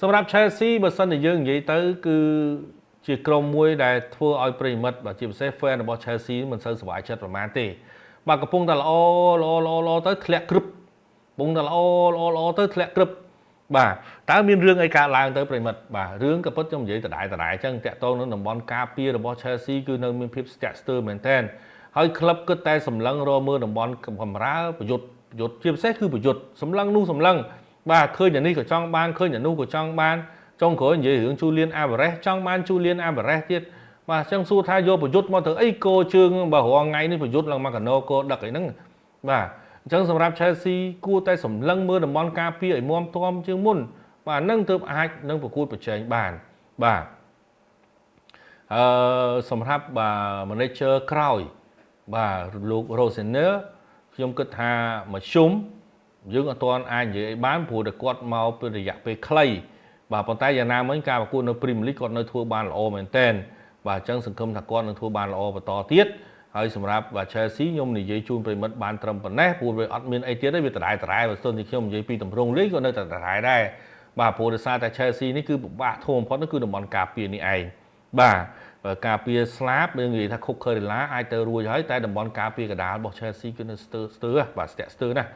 សម្រាប់ Chelsea បើសិនជាយើងនិយាយទៅគឺជាក្រុមមួយដែលធ្វើឲ្យប្រិយមិត្តបាទជាពិសេស fan របស់ Chelsea មិនសូវសប្បាយចិត្តប្រហែលទេបាទកំពុងតែល្អល្អល្អល្អទៅធ្លាក់ក្រឹបកំពុងតែល្អល្អល្អទៅធ្លាក់ក្រឹបបាទតើមានរឿងអីកើតឡើងទៅប្រិយមិត្តបាទរឿងក៏ពិតខ្ញុំនិយាយដដែលដដែលអញ្ចឹងតាក់ទងនឹងតំបន់ការពាររបស់ Chelsea គឺនៅមានភាពស្ទាក់ស្ទើរមែនទែនហើយក្លឹបគិតតែសម្លឹងរមើលតំបន់កម្រើប្រយុទ្ធប្រយុទ្ធជាពិសេសគឺប្រយុទ្ធសម្លឹងនោះសម្លឹងបាទឃើញតែនេះក៏ចង់បានឃើញតែនោះក៏ចង់បានចុងក្រោយនិយាយរឿង Julian Alvarez ចង់បាន Julian Alvarez ទៀតបាទអញ្ចឹងសួរថាយកប្រយុទ្ធមកធ្វើអីគោជើងបើរាល់ថ្ងៃនេះប្រយុទ្ធឡើងមកកណោគោដឹកអីហ្នឹងបាទអញ្ចឹងសម្រាប់ Chelsea គួរតែសម្លឹងមើលតំបន់ការពារឲ្យមាំទាំជាងមុនបាទហ្នឹងទើបអាចនឹងប្រកួតប្រជែងបានបាទអឺសម្រាប់បាទ manager ក្រោយបាទលោក Rosenior ខ្ញុំគិតថាមធ្យមយើងអត់ទាន់អាចនិយាយអីបានព្រោះតែគាត់មកពេលរយៈពេលខ្លីបាទប៉ុន្តែយ៉ាងណាមិញការប្រកួតនៅ Premier League គាត់នៅធ្វើបានល្អមែនទែនបាទអញ្ចឹងសង្ឃឹមថាគាត់នឹងធ្វើបានល្អបន្តទៀតហើយសម្រាប់បាទ Chelsea ខ្ញុំនិយាយជូនប្រិយមិត្តបានត្រឹមប៉ុណ្ណេះព្រោះវាអត់មានអីទៀតទេវាដដែលដដែលបើសិនជាខ្ញុំនិយាយពីតម្រងលេងក៏នៅតែដដែលដែរបាទព្រោះដោយសារតែ Chelsea នេះគឺពិបាកធំបំផុតនោះគឺតំបន់ការពារនេះឯងបាទបើការពារស្លាបយើងនិយាយថា Cucurella អាចទៅរួចហើយតែតំបន់ការពារកណ្ដាលរបស់ Chelsea គឺនៅស្ទើរស្ទើរបាទស្ទាក់ស្ទើរណាស់។